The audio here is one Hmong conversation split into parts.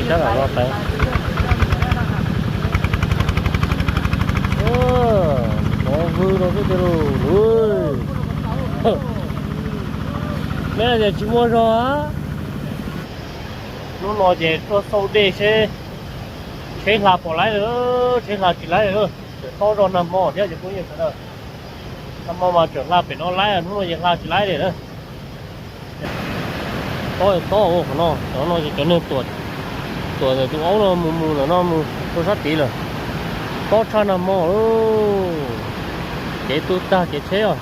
Tab tom los pem. Mov vwm rau xwb tiag lauj. Neb tias tsis muaj zog a. Hnub no ces tuaj xauj dej seb tsheb hla puas laib lawm, tsheb hla tsis laib lawm, tseem tob zog nag hmo thiab ces phooj ywg sawv daws. Nag hmo mas tseem hla pem no laib, hnub no ces hla tsis laib li na. Tob tob qhov no, cov no ces cov neeg tuam, tuam ntawm tus aub no mus mus ntawm no mus rau sab tid lawm. Tob tshaj nag hmo lauj. Kev tu tag kev tsheb os.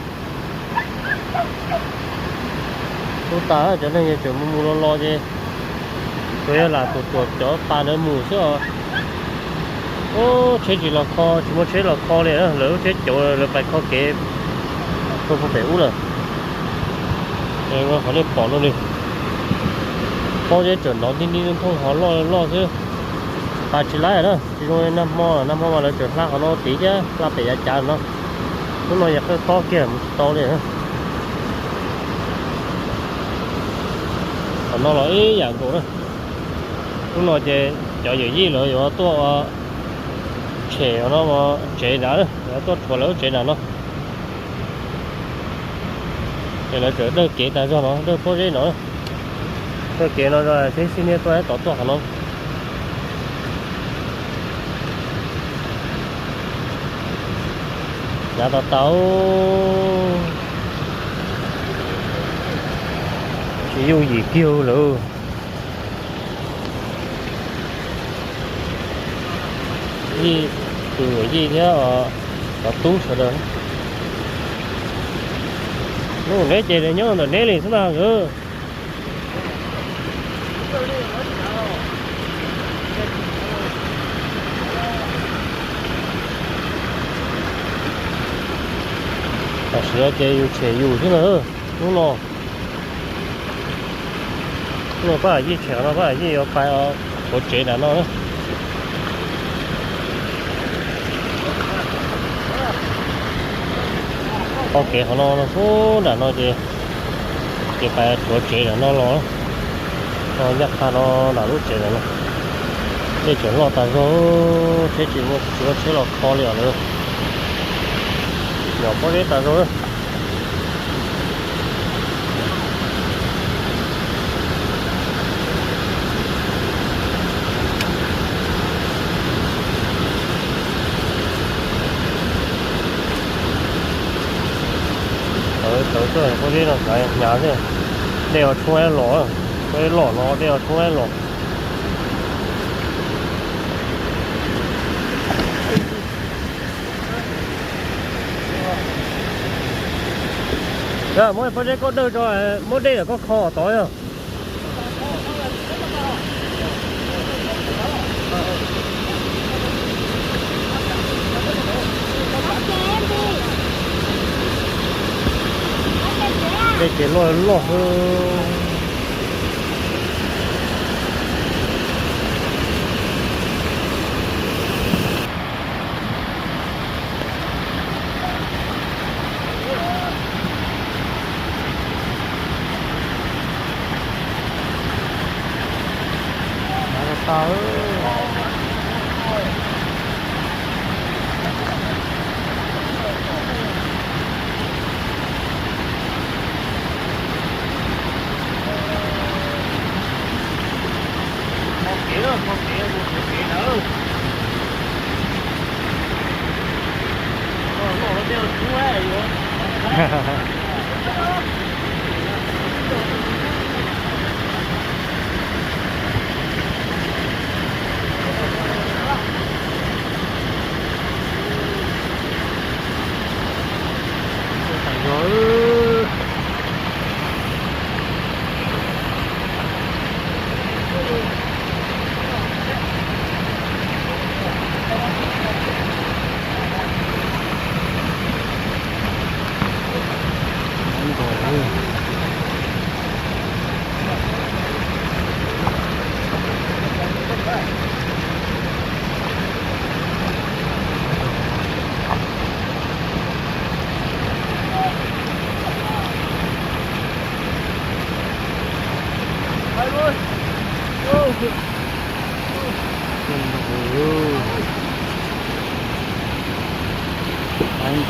Tu tag cov neeg tseem mus mus los los ces tsuas yog lam tuam tuam cov pas ntawd mus xwb os. Ub, tsheb tsis los kho, tsis muaj tsheb los kho li, lawv lub tsheb cauv lawv pais kho kev rau puag pem ub lawm. Qhov nej pom no li, pob zeb tseem nov nti nti thooj ho loj loj xwb. Pas tsis laib na, tsis zoo li nag hmo, nag hmo mas lawv tseem hla qhov no tid thiab hla pem yav cav no. Hnub no yog qawj tob kiag mus tsis tau li. Qhov no los ib yam nkaus na. Hnub no ces cov yawm yij lawv yuav tuaj ua tshem no tsev nrad, yuav tuaj rhuav lawv lub tsev nram no. Ces lawv tseem dawj kev tas zog no, dawj pob zeb no. Dawj kev no seb xib niab tuaj tod tuaj qhov no. Hnyav tas tas, tsis yooj yim kiag lawm. Yij, tus yawm yij thiab cov tub sawv daws. Hnub neb ces nyob ntawm neb li xwb ntag nkawd. Tam sim no ces yus tshem yus xwb na. Hnub no, hnub no pab yij tshem qhov no, pab yij yuav pais rhuav tsev nram no na. Qhov kev qhov no no xub nram no ces, ces pais rhuav tsev nram no los. Ncaj qha no nram lub tsev ntawm no. Dej tseem loj tas zog, tsheb tsis muaj, tsis muaj tsheb los kho li os lawm. Nyom pob zeb tas zog. Tawv tawv xwb, pob zeb no hnyav hnyav xwb. Dej os tshoob los, pob zeb loj no dej os tshoob los. Muab pob zeb koj dawj tso, muab dej ntawm koj kho tod yog. Dej ces loj loj xwb.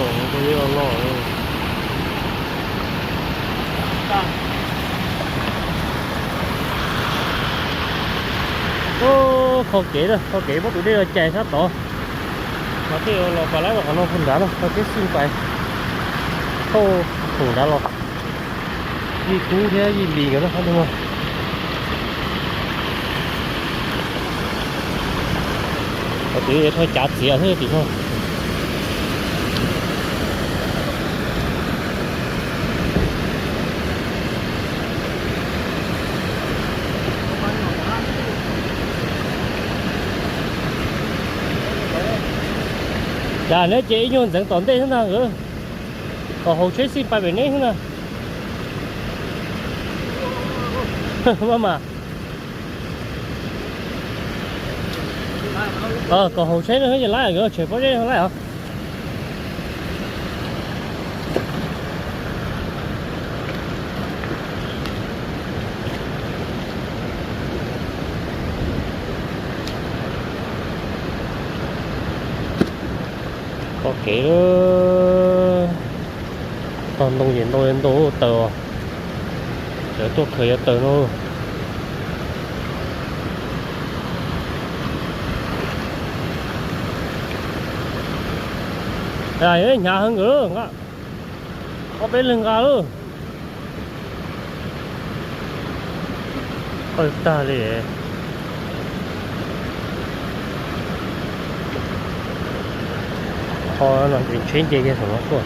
Los los. Kho kev na, kho kev muab tus dej los cais sab tod. Mas tej zaum los pas laib los qhov no puag nrad no, kho kev xij pais thauj khoom nrad los. Yij kub thiab yij npis nkawd no. Qhov twg yuav rho cav txiav xwb tim no. Cas neb ces ib nyuag ntxeev tom ntej xwb ntag nkawd. Kom haus tsheb xij pais pem neb xwb na. Maj mam. Kom haus tsheb no ces laib nkawd tshem pob zeb laib os. Kho kev, tog ntoo ces ntau ntau taws os. Sawv tuaj khaws yav taws no. Hnyav heev nkawd, ob peb leeg nqa lauj. Qawj tag li. Qhov no ces tsheb nce kiag saum no tuaj.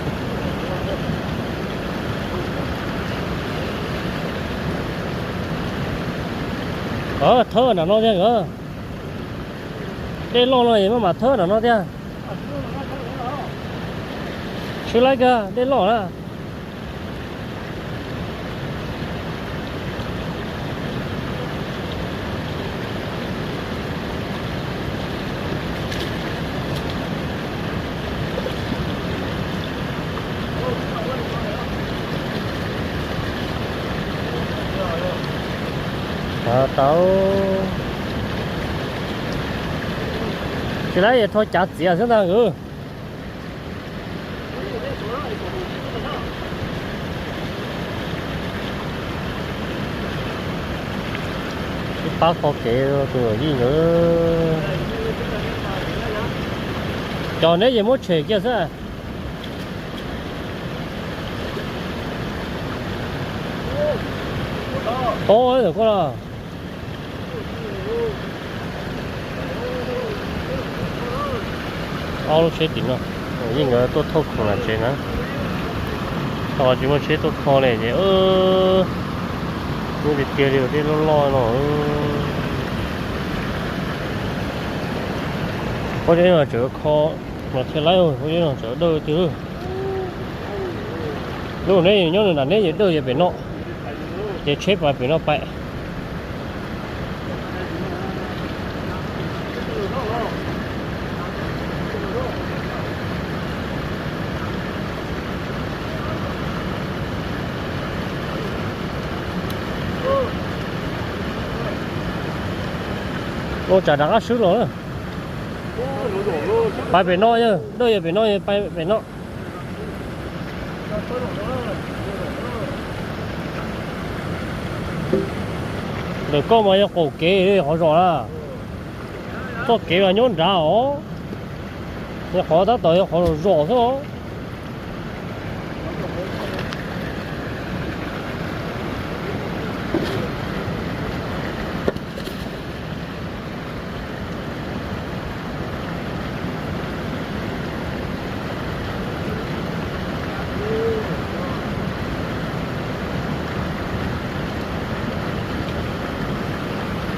Thawb nram no thiab nkawd. Dej loj no es maj mam thawb nram no thiab. Tshwb laib kag dej loj na. Tau. Tsis laib es rho cav txiav xwb ntag nkawd. Sib pab kho kev tus yij nkawd. Cov neb ces muab tshem kiag xwb. Tob koj los. Ob lub tsheb tim no, yij nkawd tuaj thauj khoom nram tsev na. Thaum tsis muaj tsheb tuaj kho li ces ub, tiag tiag li tej loj loj no. Pob zeb no tseem kho mas thiaj laib, pob zeb no tseem dawj tiag. Lub neb nyob nram neb ces dawj yog pem no, ces tsheb pais pem no pais. Ua tsam rov qab swb los. Pais pem no yog, dawj yog pem no, pais pem no. Ntawm koj mas yog qaum kev qhov zos na. Txoj kev mas nyob nrad os. Yog qhov tab tom yog qhov zos zos xwb os.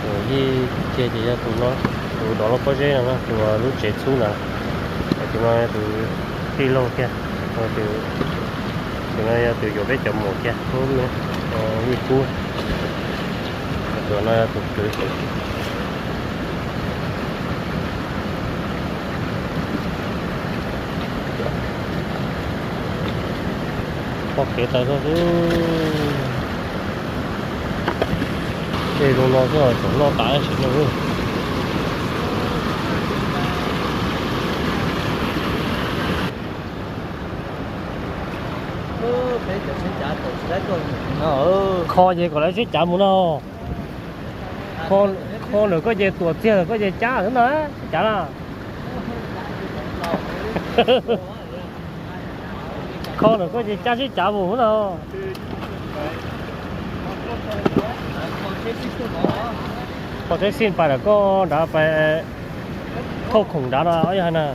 Tus yij kiag ces yog tus no, tus dov loj pob zeb no, tus lub tsev txhub ntawd. Tus no yog tus tij laug kiag, tus no yog tus yuav peb cov muam kiag, yij kub. Tus no yog tus kwv. Kho kev tas zog xwb. Tej zoo no xwb tseem noj tas sim no. Kho ces kom lawv siab cav mus no. Kho lawm koj ces tuam txiag lawm koj ces cab xwb na, siab cav na. Kho lawm koj ces cab siab cav mus na. Kho tsheb xij pais lawm koj nrad pais thauj khoom nrad no yog hais na.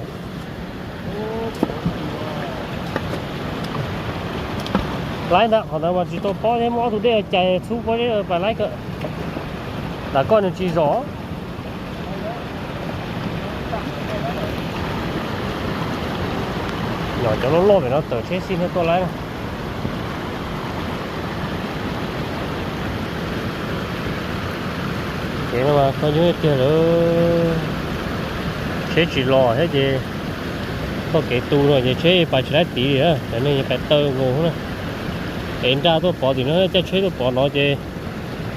Laib ntag, qhov ntawd mas tsis tau pob thiab, muab ob tug dej cais txhub pob zeb pais laib kawm. Ntawm koj nws tsis zom. Nyom cov loj loj pem no tawm tsheb xij thiaj tuaj laib na. Kev no mas kho nyuaj tiag lawm. Tsheb tsis los thiab ces txoj kev tu no ces tsheb pais tsis laib tid li na, cov neeg pais taw nkaus na. Es nra tuaj pov tim no, caij tsheb tuaj pov no ces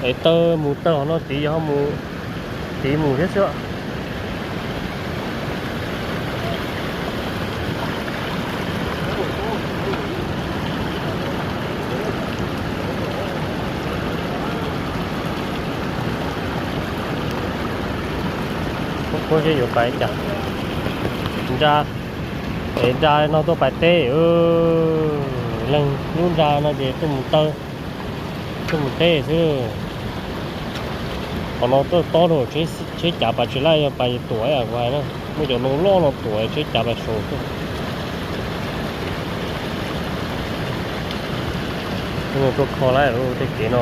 es taw mus taw qhov no tid, yog ho mus tid mus thiab xwb. Kuv seb yuav pais cas. Nra, es nra no tuaj pais teb, leej lub nra no ces tuaj mus taw, tuaj mus teb xwb. Qhov no tuaj tob rau tsheb cav pais tsis laib, yog pais tuam kuv hais na, muab cov no loj no tuam tsheb cav pais saud xwb. Tuaj kho laib tej kev no,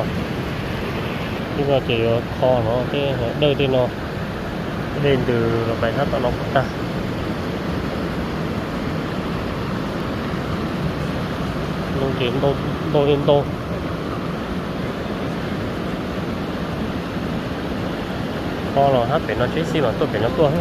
tej no ces yuav kho no tej dawj tej no, dej ntws los pais sab tom no kom tag. Ntoo ces ntau li ntau. Kho los hab pem no tsheb xij mas tuaj pem no tuaj.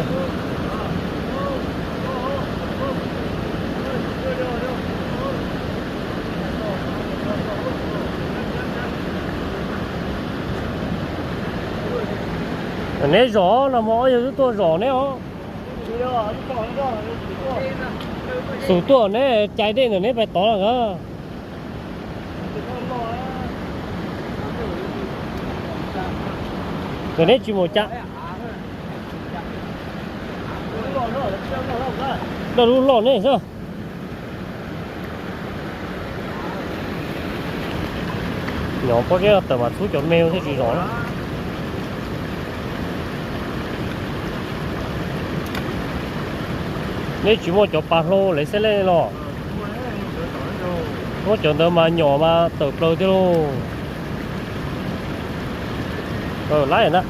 Neb zom no mas ob yawg twb tuaj zom neb os. Xus tuaj neb cais dej ntawm neb pais tod los nkawd. Nkawd neb tsis mus cas. Dawj lub loj neb xwb. Nyom pob zeb tawm mas txhub cov me thiaj tsis zom na. Neb tsis muaj cov pas hlau lev xeb lej los? Muab cov ntawd mas nyom mas tawm plaws tiag lauj. Laib na.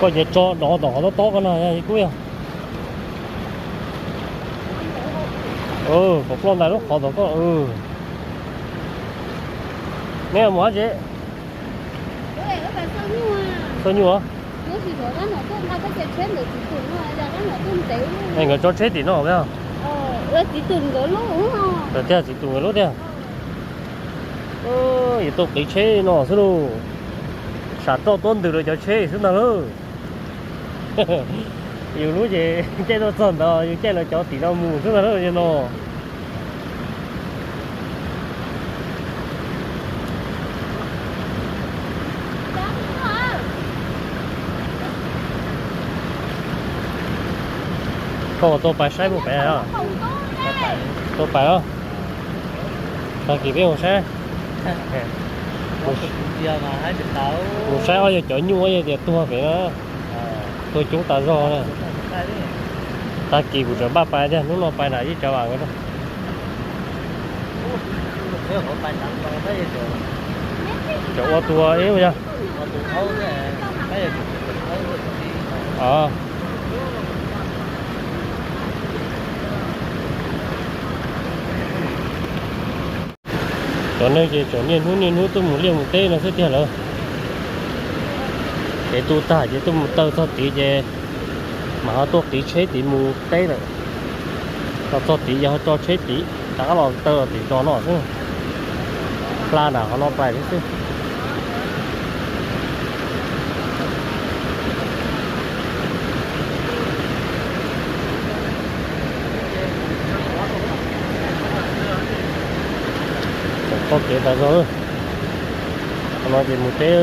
Koj ces tso dov tom qhov tob tob ko no kub yog. Kom ploj ntais lub qhov tom koj. Neb mus dab tsi? Txawj nyuj. Nkawd tso tsheb tim no. Tiag, txiv tus nkawd lub tiag. Yus tuaj qiv tsheb no xwb lauj. Sam roj tuab ntws rau cov tsheb xwb ntag lauj. Yus lub ces caij tuaj txog ntawd yus caij los cov tim no mus xwb ntag lauj no. Koj tau pais saib puas pem? Tau pais os. Tag kis peb mus saib. Mus saib ob yawg cov nyuj, ob yawg tias tuag pem na. Tuag coob tas zog na. Tag kis kuv tseem npaj pais tiag, hnub no pais nram ib tsav vam nkawd. Cov ua tua ib yog. Cov neeg ces tseem niaj hnub niaj hnub tuaj mus liaj mus teb no xwb tiag lawm. Kev tu tag ces tuaj mus taw txog tid ces mam ho tuaj qiv tsheb tid mus teb lawm. Los txog tid ces ho tso tsheb tid rov qab los taw los tim zos no xwb. Hla nram qhov no pais thiab xwb. Tsev tas zog, no ces mus teb.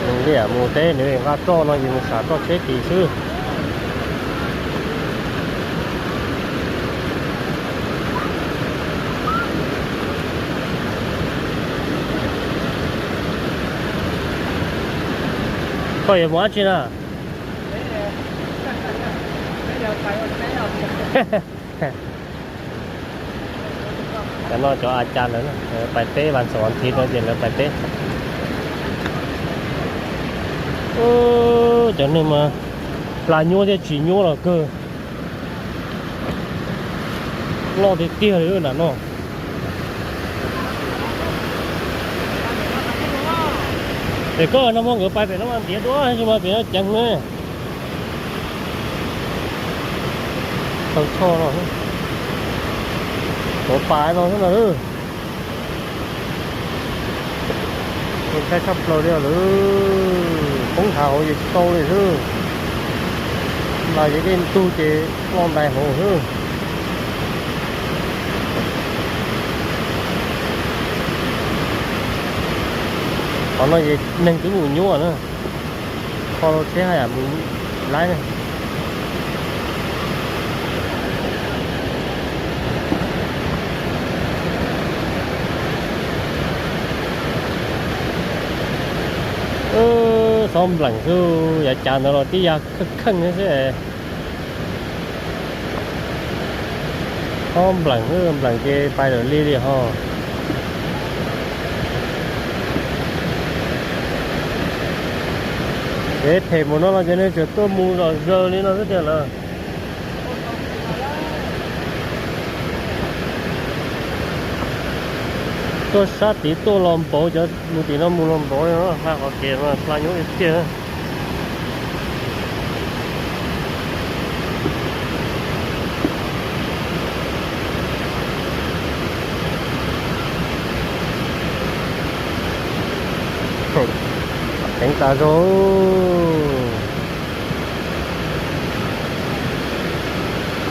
Mus liaj mus teb, nws nqa roj no ces mus sam roj tsheb tis xwb. Koj yuav mus dab tsi na? Cov no cov a cas lawv pais teb, vas xaum vas thiv no ces lawv pais teb. Cov neeg mas hla nyuaj thiab tsis nyuaj los kawg. Loj tiag tiag li nram no. Ces koj nag hmo nkawd pais pem no mas ntiav dua, tab sis mas pem no ceev ne. Tau choj no, tuav pas no xwb na. Ntshai tshaj plaws li lawm, poob hav hauv ces tsis tau li xwb. Nplas ces dej ntug ces loj ntais hauv xwb. Qhov no ces neeg twb mus nyuaj na, kho tsheb haj yam mus laib na. Xob npleem xwb, yav cav ntawd los tib yam kheej kheej xwb. Xob npleem, npleem ces pais lawm li li ho. Kev phem mus no los ces neeg tseem tuaj mus zom zaws li no xwb tiag lawm. Tuaj sab tid tuaj los npaum, cov mus tim no mus los npaum li no, hla qhov kev mas hla nyuaj tiag tiag. Teev tas zog.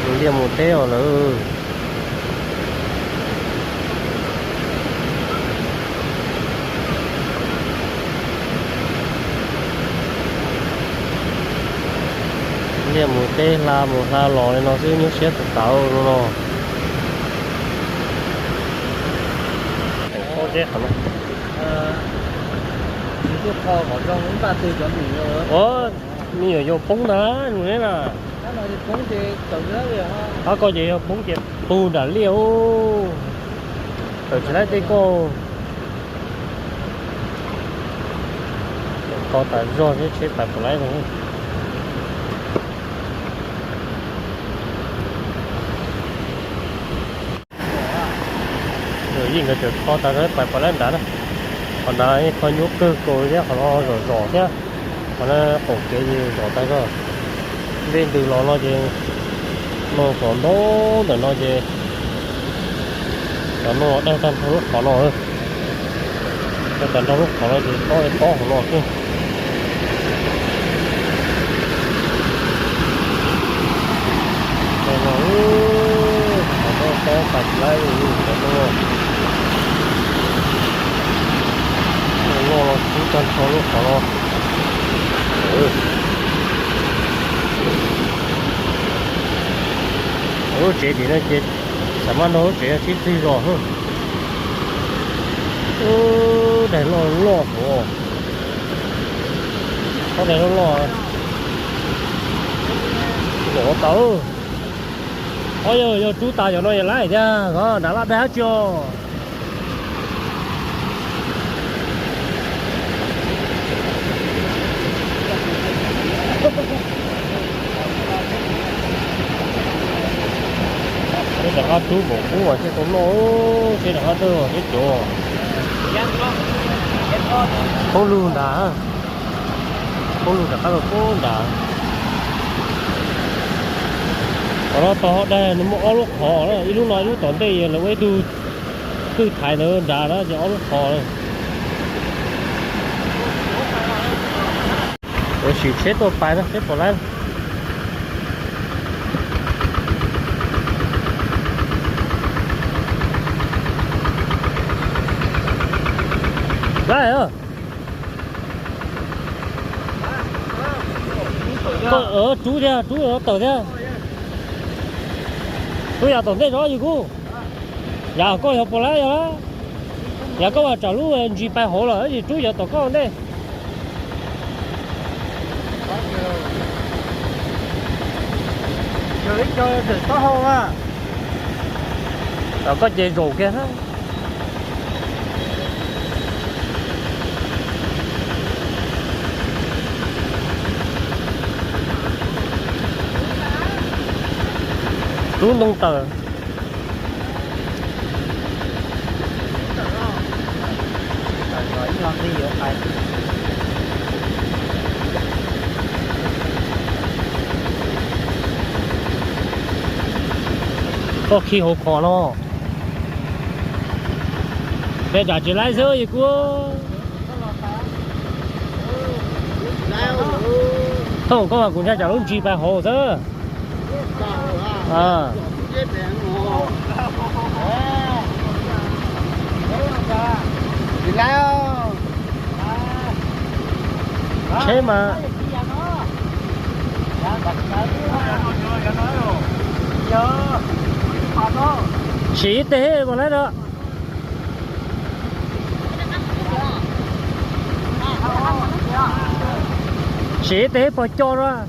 Mus liaj mus teb os lawm. Liaj mus teb hla mus hla los li no xwb, nyuaj siab tawv tawv no no. Ua, me nyuam yaus poob ntag mus ne na. Qab ko ces yog poob ces pug nram liaj ub. Tawm tsis laib tej ko. Tso tas zog thiab tsheb pais puas laib no. Yeej nkawd tseem tso tas zog pais puas laib nrad na. Qhov nrad yeej kho nyuaj kawg nkaus thiab, qhov no zom zom thiab. Qhov no qaum kev ces zom tas zog. Npej ntws los no ces no zom ntau ntawm no ces cov no daig tag nrho lub qhov no. Daig tag nrho lub qhov no ces tob tob hauv no xwb. Qhov no, qhov no tob tas tsis laib li, qhov no. No los kub tag nrho lub qhov no. Lub tsev tim no ces xam maj no lub tsev sib txig zos. Daig loj loj hov. Ob daig loj loj. Zom tau. Ob yog, yog rub tas yog no yog laib thiab, nrad laj daig dab tsi os. Seb rov qab rub npaum qub mas thiaj tau noj, seb rov qab dawj thiab cov. Poob lug nrad, poob lug rov qab rau poob nrad. Qhov no tog daig nws muaj ob lub qhov na, ib lub no ib lub tom ntej, lawv ua ib tug twg thaiv ntawd nrad na ces ob lub qhov na. Sim tsheb tuaj pais na seb puas laib. Rub thiab, rub tawm thiab. Rub yav tom ntej tso yus kub. Yam koj yog puas laib yog lawm. Yam koj mas tsam lub ntsis pais hauv lawm es rub yav tom koj ntej. Tom koj ces zaum kiag. Rub ntoo tawm. Koj khi hauv qhov no. Peb tsam tsis laib xwb yus kub. Thooj koj mas kuv ntshai tsam lub ntsis pais hauv xwb. Tsheb mas siv ib teg pom laib rau. Siv ib teg pom co rau.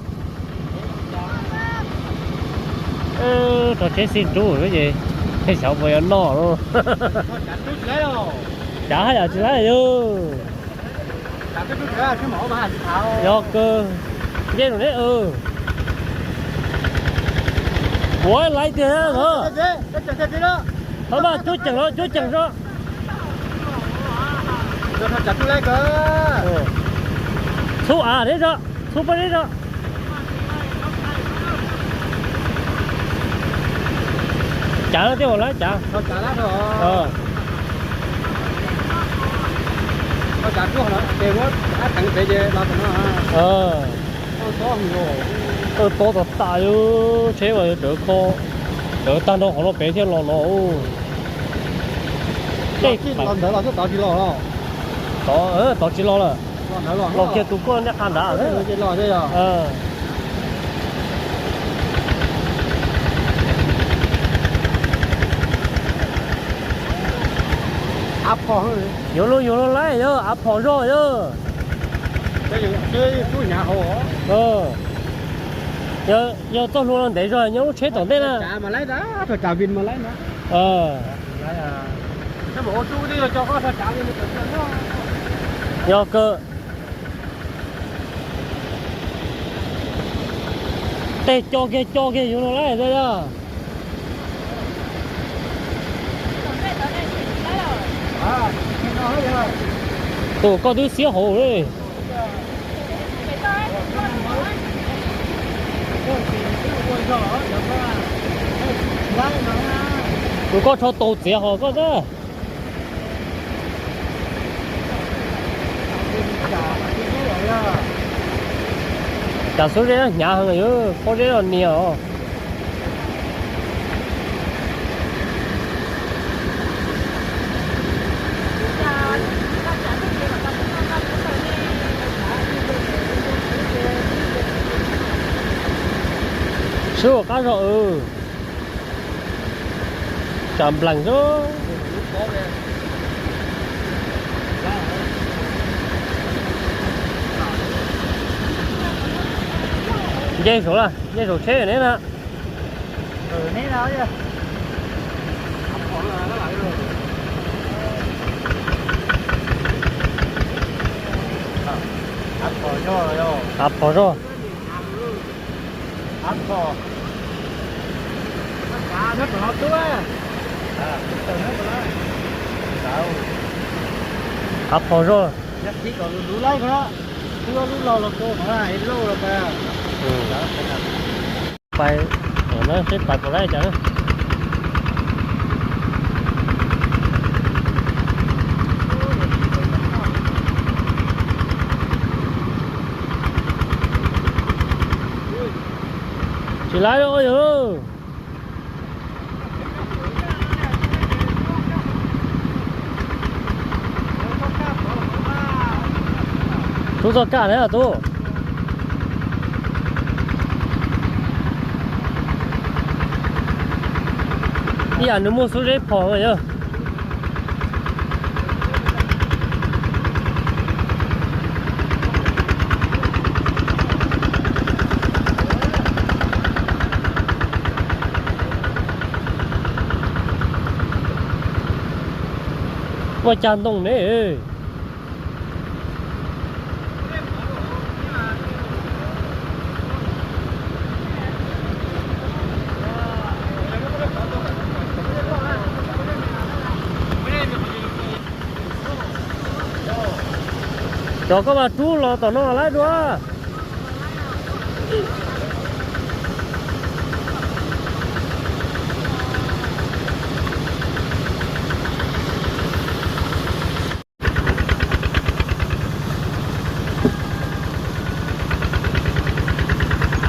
Rau tsheb xij rub ces xyov puas yuav noj lauj. Cav haj yam tsis laib yog. Yog kawg. Ncej zus neb. Ua laib tiag. Tau mas cuab ceem los cuab ceem tso. Txhub av deb tso. Txhub pob deb tso. Cav no tej uas lawv cav. Tau tag nrho qhov no pem thiaj los no. Los ntawd los tod tsis los lawm. Los kiag tus koj nej qha nrad. Yuav luag yuav luag laib yog av phom zog yog. Yog txoj hlua no ntev zog nyob lub tsheb tom ntej na. Yog kawg. Tej co kiag co kiag yuav luag laib yog. Tus koj twb xiab hauv li. Tus koj rho tau txiav hos koj xwb. Cas xub zeb hnyav heev, pob zeb los nias os. Swb ua qab zog. Tsam nplees xwb. Nce saum lawm, nce saum tsheb neb na. Av phom zog. Av phom zog. Pais, seb pais puas laib cas. Tsis laib ua yog. Tub txoj kaj na tub. Ib yam nws muaj xub zeb phom yog. Ua cas ntoo ne. Cov koj mas rub los tom no lawm dua.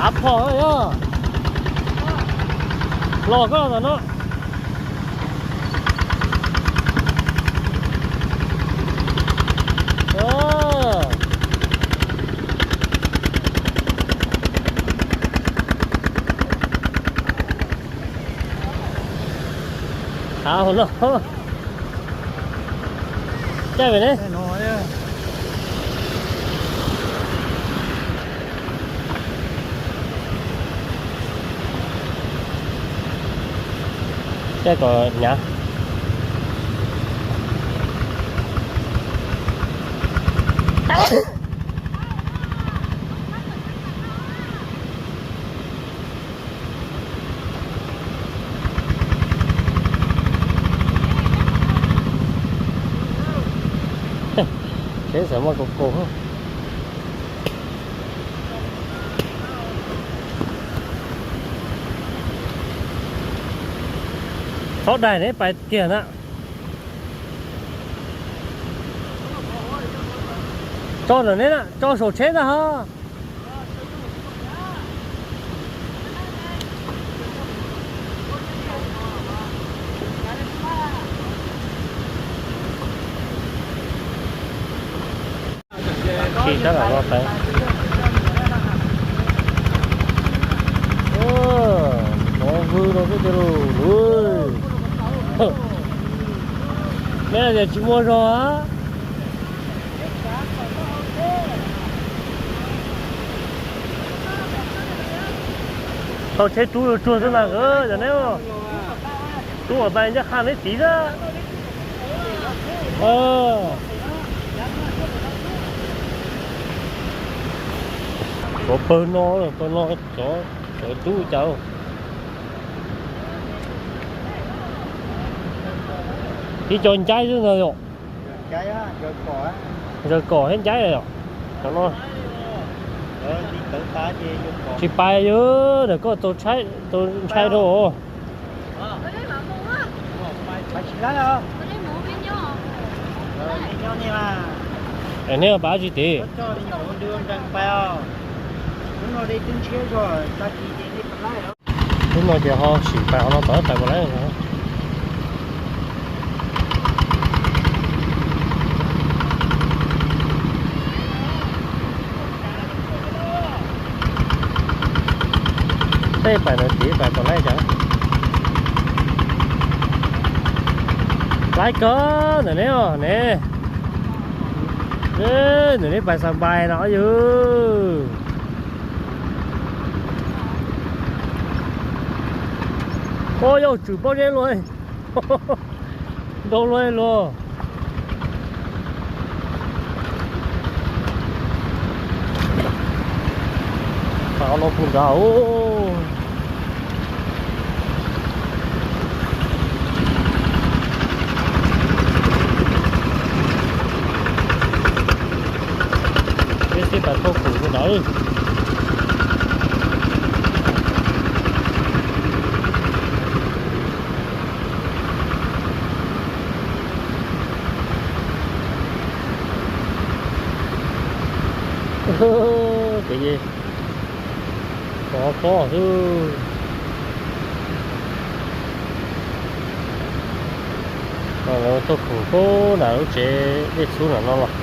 Av phom yog los koj tom no. Av hauv no. Caij pem ne. Caij kom hnyav. Tsheb xav muaj kaus kaus. Txhob daig neb pais kiag na. Tso ntawm neb na, tso saum tsheb ntag ho. Tsis tab tom lo tes. Ov, vwm rau xwb tiag lauj. Neb tias tsis muaj zog a. Tau tsheb rub tsuag xwb na nkawd cov neb. Rub kom pais ncaj qha neb tid xwb. Cov pawg no, pawg no cov, cov rub cas. Ib co ncaib xwb ntag yom. Zaws kom thiab ncaib yom. Cov no tsis pais yog ntawm koj tau ntshai rau. Neb pais tsis tid. Lub no ces ho sim pais qhov no tom pais puas laib. Tej pais ntawd tid pais puas laib cas. Laib kawg ntawm neb os ne. Ntawm neb pais xa npais no yog. Ua yog tswm pob zeb luaj. Nrau luaj luaj. Pais qhov no puag nrad. Peb sib pais thauj khum puag nrad. Kev pov pob xwb. Thauj khum puag nram lub tsev dej txhub nram no los.